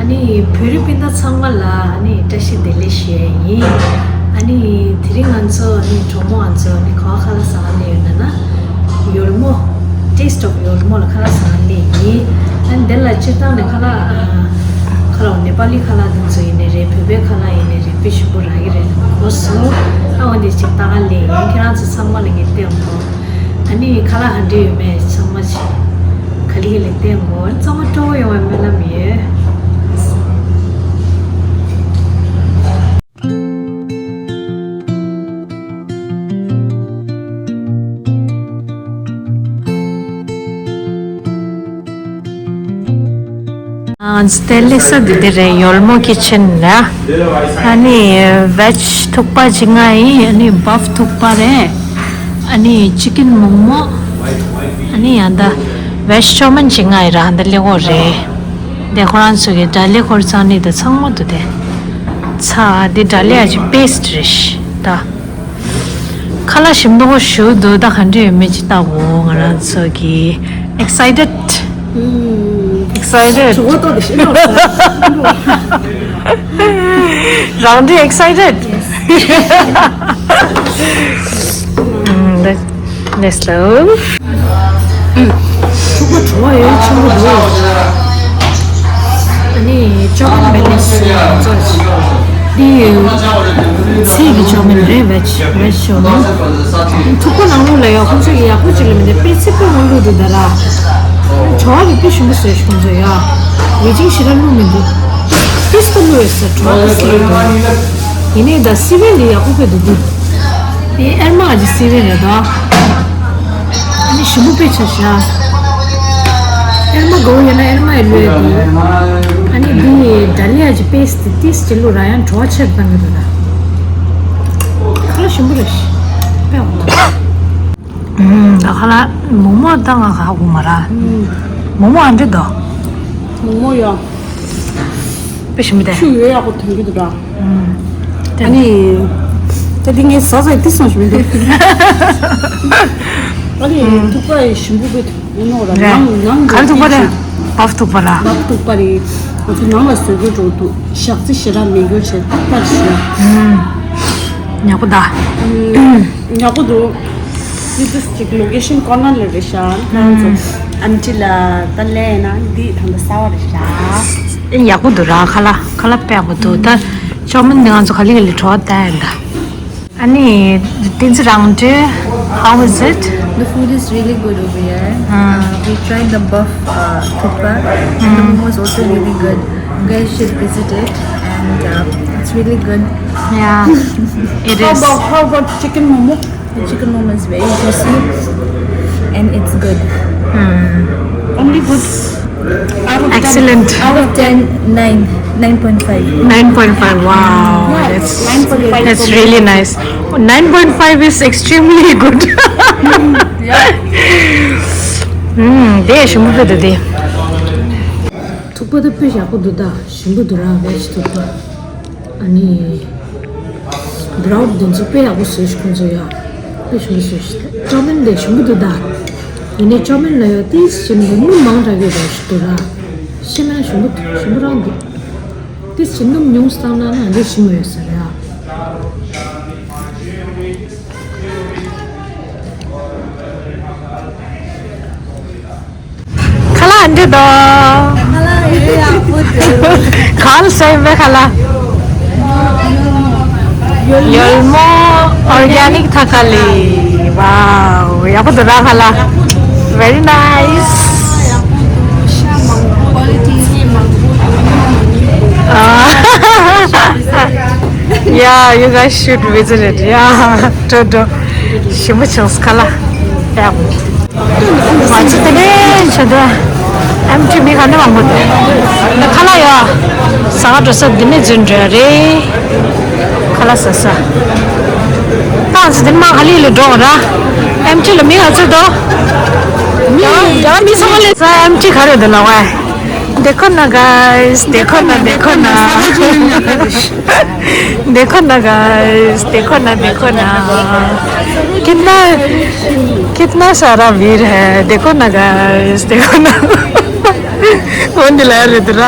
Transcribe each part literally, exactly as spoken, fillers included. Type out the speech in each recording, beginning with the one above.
ནི་བོད་རིགས་སྤུན་ཟླ་ཚང་མ་ལ་ནི་བཀྲ་ཤིས་བདེ་ལེགས་ཞུ་ཡ་ཡིན། ཨ་ནི་དེ་རིང་ང་ཚོ་ནི་གྲོགས་མོ་ང་ཚོ་ནི་ག་བ་ཁ་ལག་ཟ་ག་སླེབས་ཡོད་ན་ན། ཡོལ་མོ། Taste of ཡོལ་མོ་ལ་ཁ་ལག་ཟ་ག་སླེབས་ཡིན། ཨ་ནི་དེ་ལ་སྤྱིར་བཏང་ནས་ཁ་ལག་ཁ་ལག་ནེ་པ་ལི་ཁ་ལག་དེ་ཚོ་ཡིན་ནའི་རེད། བོད་པའི་ཁ་ལག་ཡིན་ནའི་རེད། དཔེ་ཞིམ་པོ་རག་གི་རེད། གོ་སོང་། ཨ་འོ་འདི་ཅིག་ལྟ་ག་སླེབས་ཡིན། ཁྱེད་རང་ཚོ་ཚང་མ་ལ་ངས་བསྟན་འོང་། ཨ་ནི་ཁ་ལག་ག་འདྲ་ཡོད་མེད་ཚང་མ་ཞིག་ག་ལེ་ག་ལེ་བསྟན་དགོས། གཙང་མ་སྤྲོ་བོ་ཡོང་བའི་སྨོན་ལམ་ཡོད། ང་ཚོ་དེ་སླེབས་ས་འདི་འདི་རེད། ཡོལ་མོ་ཁི་ཆན་ལ། ཨ་ནི་བེཇ་ཐུག་པ་གཅིག་ང་ཡིན། ཨ་ནི་བྷབ་ཐུག་པ་རེད། ཨ་ནི་ཅི་ཀན་མོག་མོག་ཨ་ནི་ཡང་ད་བེཇ་ཅོ་མིན་གཅིག་ང་ཡིན་ར། འདི་ལེགས་པོ་རེད། འདི་ཁོ་རང་ཚོ་གི་ཌ་ལི་ཁོར་ཚང་ནི་ད་ཚང་མ་འདུག་སྟེ། ཚ་འདི་ཌ་ལི་ཨ་ཅི་པེ་སི་ཊི་རེད་ཤི་ད། ཁ་ལག་ཞིམ་མདོག་ཞུ་འདུག་ད་ག་འདྲ་ཡོད་མེད་ཅིག་ལྟ་བོ། ང་རང་ཚོ་གི་ཨེག་སའི་ཊེཌ། ཨེག་སའི་ཊེཌ། ཇོ་བོ་ཏོ་དེ་ཤེས་ནོ། རང་འདྲ་ཨེག་སའི་ཊེཌ། ལེས་ལོ། ཐུག་པ་བྲོ་བ་ཡོད་ཆེན་པོ་འདུག་ཨ་ནི་ཅོ་མིན་མེ་ལེས་ཚོ་འདི་ཚལ་གྱི་ཅོ་མིན་རེད། བེཇ་བེཇ་ཅོ་མིན། ཐུག་པ་ནང་ལོགས་ལ་ཡོད། ཁོང་ཚོ་གི་ཡག་པོ་ཅིག་ལ་མི་འདུག་དཔེ་ཚིག་པོ་མ་བླུགས་འདུག་ད་ར། བྲོ་བ་གི་དཔེ་ཞིམ་པོ་བཟོས་ཤག་ཁོང་ཚོ་ཡ། ཝེ་ཇིང་ཞེ་དྲག་བླུགས་མི་འདུག་ཏིས་པོ་བླུགས་ཡོད་ས་བྲོ་བ་ཏིས་པོ་བླུགས་འདུག་ཡིན་ནའི་ད་སི་ཝིཌ་འདི་ཡག་པོ་དཔེ་འདུག་འདུག་དེ་ཨེར་མ་གི་སི་ཝིཌ་རེད་ད། ཨ་ནི་ཞིམ་པོ་དཔེ་ཆ་ཤག་ཨེར་མ་དགའ་བོ་ཡོད་ན་ཨེར་མ་ཡི་ལོས་འདུག་ཨ་ནི་འདི་ཌ་ལི་ཡ་གི་པེ་སི་ཊི་ཏིས་ཅི་བླུགས་ར་ཡང་བྲོ་བ་ཆེར་བཏང་གི་འདུག་ད། ཁ་ལག་ཞིམ་པོ་རེད་ཤག་དཔེ་ཡག་པོ་འདུག་ཨུམ། ད་ཁ་ལག་མོག་མོག་ད་ང་ག་གོ་མ་ར། ཨུམ། མོག་མོག་ཨ་འདྲ་དོ། མོག་མོག་ཡ། དཔེ་ཞིམ་པོ་དེ། ཆུ་ཡོད་ཡག་པོ་ཐོན་གྱི་འདུག་ར། ཨུམ། ཨ་ནི། ད་དེ་ངས་ཟ་ཟ་ཡི་ཏི་སོང་ཞིག་མི་འདུག་ཨ་ནི་ཐུག་པ་ཡི་ཞིམ་པོ་དཔེ་ཐོན་ནོ་ར། ར། ནང་ནང་ག་རེ་ཐུག་པ་རེད། བབ་ཐུག་པ་ར། བབ་ཐུག་པ་རེད། ང་ཚོ་ནང་ལ་བཟོ་དགོས་འགྲོ་འདུག་ཞག་རྩི་ཞེ་དྲག་མེད་རྒྱུ་བྱས་ཐུག་པ་རེད་ཤག་ཨུམ། ཉག་པོ་ད། ཉག་པོ་འདུག་དེ་དུས་ཅིག་ལོ་ཀེ་ཤན་ཀོ་ནར་ལ་རེད་ཤག་ང་ཚོ་ཨམ་ཆི་ལ་ད་ལས་ན་འདི་ད་ལྟ་གསར་པ་རེད་ཤག་ཡག་པོ་འདུག་ར། ཁ་ལག་ཁ་ལག་དཔེ་ཡག་པོ་འདུག་ད་ཅོ་མིན་འདི་ང་ཚོ་ག་ལེ་ག་ལེ་བྲོ་བ་ལྟ་ཡིན་ད། ཨ་ནི་བསྟན་འཛིན་རང་འདྲ། How is it? The food is really good over here. Uh, we tried the buff uh, thukpa and the momo is also really good. You guys should visit it and uh, it's really good. Yeah, it How is. About how about chicken momo? The chicken momo is very juicy and it's good. Only good. Out of Excellent. ten, out of ten, nine, nine point five. Nine point five. Wow, yeah, that's nine point five that's really nice. Nine point five is extremely good. Yeah. ཨུམ། དེ་ཞིམ་པོ་འདུག་དེ། ཐུག་པ་དེ་དཔེ་ཡག་པོ་འདུག་ད་ཞིམ་པོ་འདུག་ར་བེཇ་ཐུག་པ། ཨ་ནི། བྷ་རའུ་ནི་དེ་ཚོ་དཔེ་ཡག་པོ་བཟོས་ཤག་ཁོང་ཚོ་ཡ། དཔེ་ཞིམ་པོ་བཟོས་ཤག་ཅོ་མིན་དེ་ཞིམ་པོ་འདུག་ད། ཡིན་ནའི་ཅོ་མིན་ལ་ཡ་ཏིས་ཞིམ་པོ་སྣུམ་མང་དྲགས་ཡོད་པ་ཞིག་འདུག་ར། ཤེས་མེད་ན་ཞིམ་པོ་འདུག་ཞིམ་པོ་རང་འདུག་ཏིས་ཞིམ་སྣུམ་ཉུང་བཏང་ན་ན་འདི་ཞིམ་པོ་ཡོད་ས་རེད་ཨ། ཁ་ལག་འདི་དང་། ཁ་ལག་ཡོད་ཡག་པོ་འདུག་ག་ལ་ཟ་ཡིན་པའི་ཁ་ལག་ཡོལ་མོ་ཨོར་གེ་ནིག་ཐ་ཀ་ལི། Wow, ཡག་པོ་འདུག་ར་ཁ་ལག Very nice. Yeah, you guys should visit it. Yeah, ཏོ་ཏོ། ཞིམ་པོ་བྱུང་སོང་ཁ་ལག་ཡག་པོ། ང་ཚོ་དེ་ནས་ཆེ་དེ། ཨེམ་ཆི་མི་ག་ནས་མང་པོ་འདུག་ཁ་ལག་ཡ། ཟ་ག་འགྲོ་ས་འདི་ནས་འཛུལ་འགྲོ་ཡ་རེད། ཁ་ལག་ཟ་ས། ད་ང་ཚོ་དེ་ནས་མར་ག་ལེ་ལ་འགྲོ་ག་ར། ཨེམ་ཆི་ལ་མི་ག་ཚོད་འདུག་མི་ཡ་མི་ཚང་མ་ལས་ས་ཨེམ་ཆི་ག་རེ་འདུག་ལ་བ། देखो ना गाइस, देखो ना, देखो ना। देखो ना गाइस, देखो ना, देखो ना। कितना, कितना सारा भीड़ है। देखो ना गाइस, देखो ना। འོ་འདི་ལ་རེད་དེ་ར།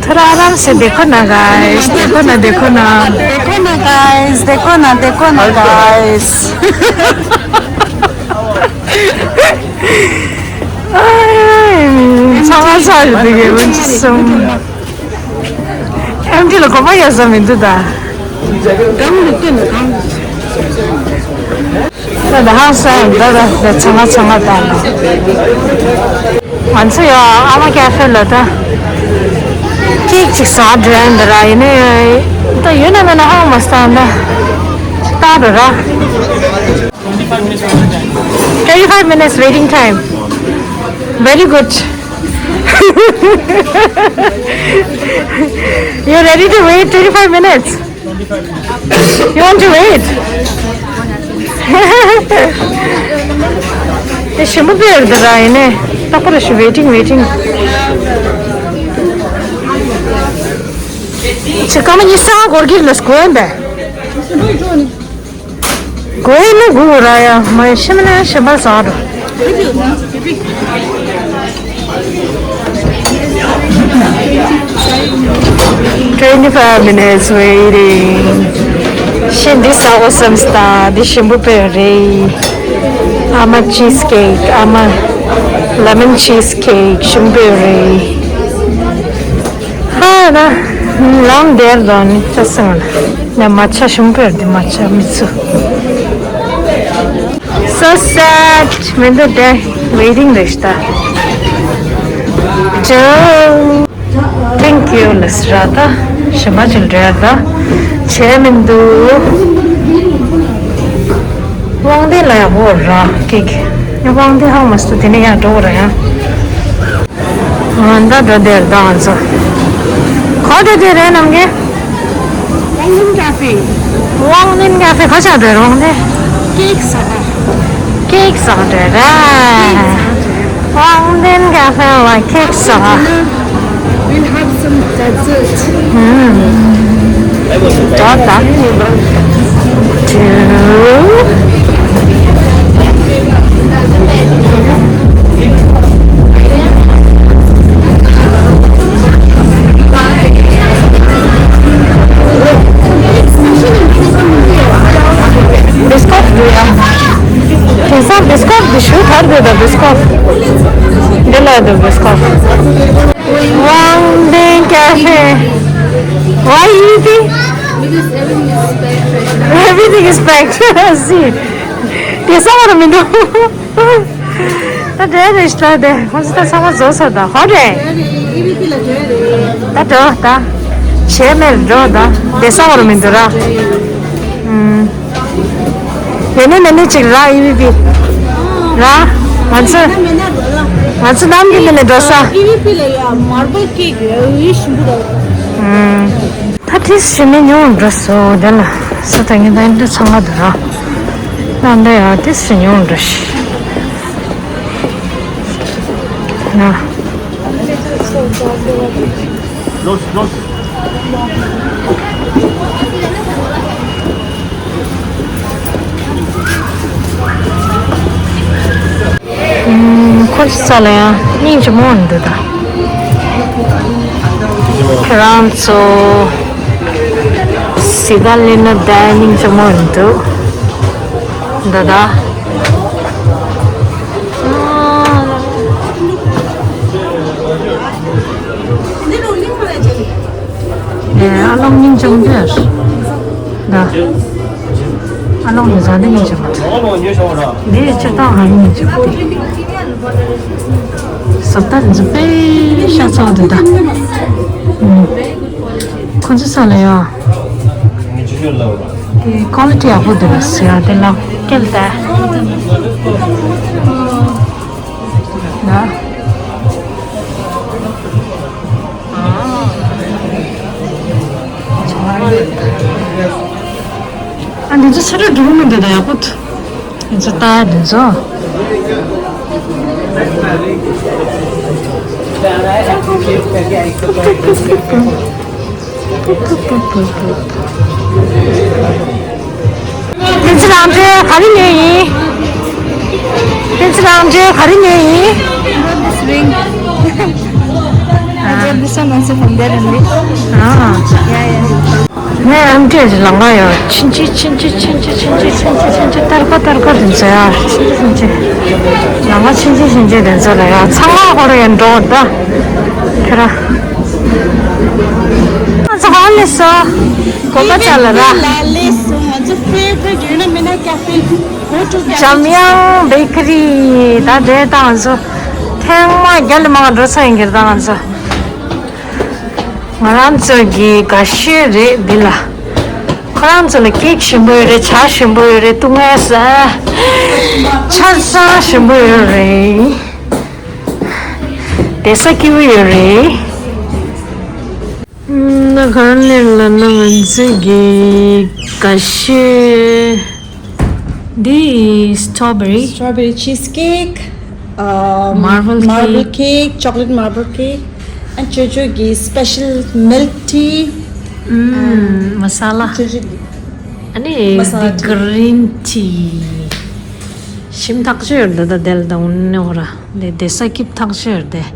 थोड़ा आराम से देखो ना गाइस, देखो ना, देखो ना। देखो ना गाइस, देखो ना, देखो ना गाइस। ཚང་མ་ཚར་རེད་འདུག་གས། ཨེམ་ཐི་ལ་གོམ་པ་ཡོད་ས་མི་འདུག་ད། ད་ད་ཧང་སང་ད་ད་ད་ཚང་མ་ཚང་མ་ད་ལ། ང་ཚོ་ཡང་ཨ་མ་ཀ་ཧྥེ་ལ་ད་ཀེག་ཅིག་ཟ་འགྲོ་ཡ་འདི་ར། ཡིན་ནའི་ད་ཡོད་ན་མེད་ན་ཧ་མ་སང་ད་ལྟ་འགྲོ་ར། Twenty-five minutes waiting time. Very good. You ready to wait twenty-five minutes? You want to wait? དེ་ཞིམ་པོ་དཔེ་ཡོད་རེད་ད་ར། ཡིན་ནའི་ཏག་པ་རེད་ཤི། Waiting, waiting. ཁྱེད་སྐར་མ་ཉི་ཤུ་རྩ་ལྔ་འགོར་གྱི་ལ་སྒོ་ཡིན་པས། གོས་ནི་གུ་ར་ཡ་མ་ཤི་མ་ན་ཤི་མ་ཟ་རོ། Twenty-five minutes waiting. ཤི་འདི་ཟ་འོ་བསམ་སྟ། འདི་ཞིམ་པོ་དཔེ་རེད། ཨ་མ་cheese cake, ཨ་མ་lemon cheese cake ཞིམ་པོ་རེད། ཧ་ན་ལམ་དེར་དོ་ནི་ཅི་སང་ན་མ་ཆ་ཞིམ་པོ་རེད། མ་ཆ་མི་ཚུ། So sad. མི་འདུག་དེ་waiting རེད་ཤི་ད། ཅོ། Thank you ལས་ར་ད། ཞེ་མ་ཅིག་འདྲ་ད། བྱས་མི་འདུག་དབང་ལྡན་ལ་ཡག་པོ་ར་ཀེག་དབང་ལྡན་ཧང་མ་སུ་དེ་ནས་ཡང་འགྲོ་ར་ཡང་། ཨ་ད་འགྲོ་དེར་ད་ང་ཚོ། ག་དེ་དེ་རེད་ནམ་གེ། དབང་ལྡན་ཀ་ཧྥེ། དབང་ལྡན་ཀ་ཧྥེ་ག་ཆགས་འདོད་རུང་དེ། ཀེག་ཟ། ཀེག་ཟ་འདོད་རེད། དབང་ལྡན་ཀ་ཧྥེ་ལ་ཀེག་ཟ། We'll have some dessert. ཧུམ། ད་ད། ཅུ། བི་སི་ཀོཊ་འདུག་ཡ། དེང་སང་བི་སི་ཀོཊ་འདི་ཞུ་ཐར་འདུག་ད་བི་སི་ཀོཊ། འདི་ལ་འདུག་བི་སི་ཀོཊ། དབང་ལྡན་ཀ་ཧྥེ། Why you eating? Everything is packed. See. དེ་ས་བར་མི་འདུག་ད་འདྲ་རེད་ཤི་ད། དེ་ཁོང་ཚོ་ད་ཚང་མ་རྫོགས་ཚར་ད། ཧོ་རེད། ད་འགྲོ་ད། བྱས་མེད་འགྲོ་ད། བསྡད་ས་བར་མི་འདུག་ར། ཨུམ། ཡེ་ནས་མེད་ནས་ཅིག་ར་ཨི་བི་པི། ར། ང་ཚོ། ང་ཚོ་ནམ་གྱི་མེད་ནས་འགྲོ་ས། ཨི་བི་པི་ལ་ཡ་མར་བལ་ཀེག་ཡ་ཡི་ཞིམ་པོ་ད། ཨུམ། ད་ཏིས་ཞི་མི་ཉུང་འགྲོ་སོ་དེ་ལ། སོ་ད་ངས་ད་འདི་ཚང་མ་འདུག་ར། ད་འདི་ཡང་ཏིས་ཞི་ཉུང་འགྲོ་ཤི། ན། ཁོ་ཚོ་ས་ལ་ཡང་སྙིང་རྗེ་མོ་འདུག་ད། ཁྱེད་རང་ཚོ་སི་ད་ལི་ན་ད་སྙིང་རྗེ་མོ་འདུག་ད་ད། ཨ་ལོང་སྙིང་རྗེ་མོ་འདུག་ད། ཨ་ལོང་ནི་ཟ་འདི་སྙིང་རྗེ་མོ་འདུག་འདི་ཅི་ཏང་ཧ་སྙིང་རྗེ་མོ་འདུག་ཟབ་ད་འཛི་པའི་ཤ་ཚ་འདུག་ད། ཁོ་ཚོ་ས་ལ་ཡ། དེ་ཀོ་ལི་ཊི་ཡག་པོ་འདུག་ཟེར་ཡ་དེ་ལ་སྐྱེལ་ཏེ། ན། ཨ་འདི་ཚོ་ཚ་དྲོད་འགྲོ་གི་མི་འདུག་ད་ཡག་པོ་འདུག་འདི་ཚོ་ལྟ་འདི་ཚོ། བསྟན་འཛིན་རང་གྲོལ་ག་རེ་ཉོས་ཡིན། བསྟན་འཛིན་རང་གྲོལ་ག་རེ་ཉོས་ཡིན། ཨ། This one also from there only. Ah. Yeah, yeah. ངས་ཨམ་ཊི་ལང་ག་ཡོད། ཕྱིན་ཆད་ཕྱིན་ཆད་ཕྱིན་ཆད་ཕྱིན་ཆད་ཕྱིན་ཆད་ཕྱིན་ཆད་ཏར་ཀོ་ཏར་ཀོ་དེ་ཚོ་ཡ། ཕྱིན་ཆད་ཕྱིན་ཆད། ལང་ག་ཕྱིན་ཆད་ཕྱིན་ཆད་དེ་ཚོ་ལ་ཡ། ཚང་མ་ཧོར་ཡན་འགྲོ་ད། ཁྱེད་ར། ང་ཚོ་ག་ལས་སོ། གོ་པ་ཅག་ལ་ར། འཇམ་དབྱངས་བེ་ཀ་རི། ད་དེ་ད་ང་ཚོ་ཐེངས་མ་བརྒྱ་ལས་མང་འགྲོ་ཚར་ཡིན་གྱི་རེད། ད་ང་ཚོ་ང་རང་ཚོ་གི་དགའ་ཤོས་རེད་འདི་ལ། ཁོ་རང་ཚོ་ལ་ཀེག་ཞིམ་པོ་ཡོད་རེད། ཇ་ཞིམ་པོ་ཡོད་རེད། བཏུང་ངེས་ཟ། ཆ་ཚང་ཞིམ་པོ་ཡོད་རེད། བསྡད་ས་སྐྱིད་པོ་ཡོད་རེད། ན་ག་ལེར་ལ་ན་ང་ཚོ་གི་དགའ་ཤོས། འདི་strawberry. Strawberry cheesecake, um, marble cake, chocolate marble cake, and ཅོ་ཅོ་གི་special milk tea. ཨམ། མ་ས་ལ། ཅོ་ཅོ་གི་ཨ་ནི་མ་ས་ལ་འདི་green tea. ཞིམ་ཐག་ཆོད་ཡོད་འདི། ད་དེ་ལ་ད་འུན་ནི་ཧོ་ར་འདི་བསྡད་ས་སྐྱིད་ཐག་ཆོད་ཡོད་འདི།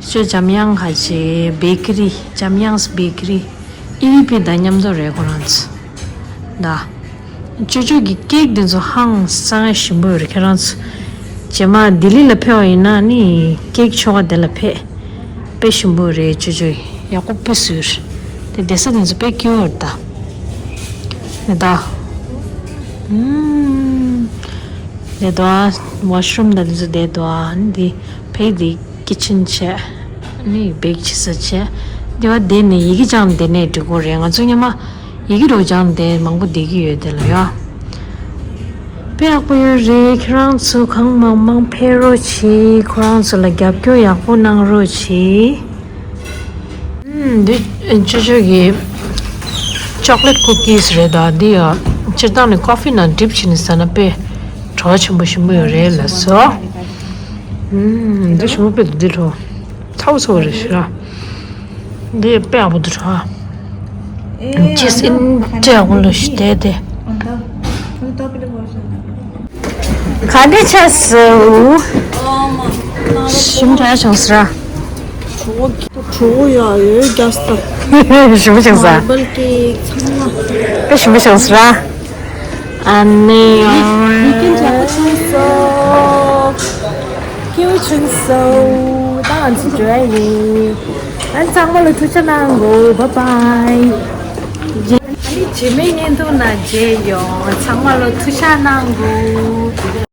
ཅོ་འཇམ་དབྱངས་ཁ་ཆེ་བེ་ཀ་རི། འཇམ་དབྱངས་བེ་ཀ་རི། ཨི་བི་པི་དང་མཉམ་འཛོམས་རེད་ཁོ་རང་ཚོ། ད། ཅོ་ཅོ་གི་ཀེག་དེ་ཚོ་ཧང་སང་ཞིམ་པོ་ཡོད་རེད། ཁྱེད་རང་ཚོ་རྗེས་མ་ལྡི་ལི་ལ་ཕེབས་པ་ཡིན་ན་ནི་ཀེག་ཆོ་ག་དེ་ལ་ཕེབས། དཔེ་ཞིམ་པོ་རེད། ཅོ་ཅོ་ཡག་པོ་དཔེ་བཟོས་རེད། དེ་བསྡད་ས་དེ་ཚོ་དཔེ་སྐྱིད་པོ་རེད་ད། ནི་ད། ཨུམ། ནི་ད། ཝ་ཤ་རུམ་དང་དེ་ཚོ་བསྡད་འདུག་ཨ། ནི་འདི་ཕེག་འདི། ཀི་ཆན་བྱས། ནི་བེག་བྱེད་ས་བྱས། དེ་བ་དེ་ནས་ཡི་གེ་སྦྱངས་དེ་ནས་འགྲིག་གོ་རེད། ང་ཚོ་སྔོན་མ་ཡི་གེ་རོ་སྦྱངས་དེ་མང་པོ་བསྡད་ཀྱི་ཡོད་དེ་ལ་ཡ། དཔེ་ཡག་པོ་ཡོད་རེད། ཁྱེད་རང་ཚོ་གང་མང་མང་ཕེབས་རོགས་བྱེད། ཁོ་རང་ཚོ་ལ་རྒྱབ་སྐྱོར་ཡག་པོ་གནང་རོགས་བྱེད། ཨུམ། འདི་ཅོ་ཅོ་གི་ཅོག་ལེ་ཊི་ཀུ་ཀིས་རེད་ད། འདི་ཡ་སྤྱིར་བཏང་ནས་ཀོ་ཕི་ནང་ཌིབ་བྱས་ནས་ཟ་ན་དཔེ་བྲོ་བ་ཆེན་པོ་ཞིམ་པོ་ཡོད་རེད་ལགས་སོ། ཨུམ། འདི་ཞིམ་པོ་དཔེ་འདུག་འདི་བྲོ་བ་ཚ་བོ་ཚ་བོ་རེད་ཤི་ར། འདི་དཔེ་ཡག་པོ་འདུག་བྲོ་བ། ཅི་སིན་ཏྲེ་ཡག་པོ་ལོ་ཤི་དེ་དེ། ག་འདྲ་ཆགས་སོང་། ཞིམ་དྲགས་བྱུང་ཟེར། གྲོགས་ཡ་ཡོད་རྒྱ་སྟག་ཞིམ་པོ་བྱུང་ཟེར། མར་བལ་ཀེག་ཚང་མ། དཔེ་ཞིམ་པོ་བྱུང་ཟེར། ཨ་ནི་ཡང་། ཡིད་ཀྱི་འཇགས་པོ་བྱུང་སོང་། སྐྱིད་པོ་བྱུང་སོང་། ད་ང་ཚོ་འགྲོ་ཡ་ཡིན། ཨ་ཚང་མ་ལ་ཐུགས་རྗེ་གནང་གོ། བཱའི་བཱའི། ཨ་ནི་རྗེས་མའི་བརྙན་ཐུང་ནང་མཇལ་ཡོང་། ཚང་མ་ལ་ཐུགས་རྗེ་གནང་གོ།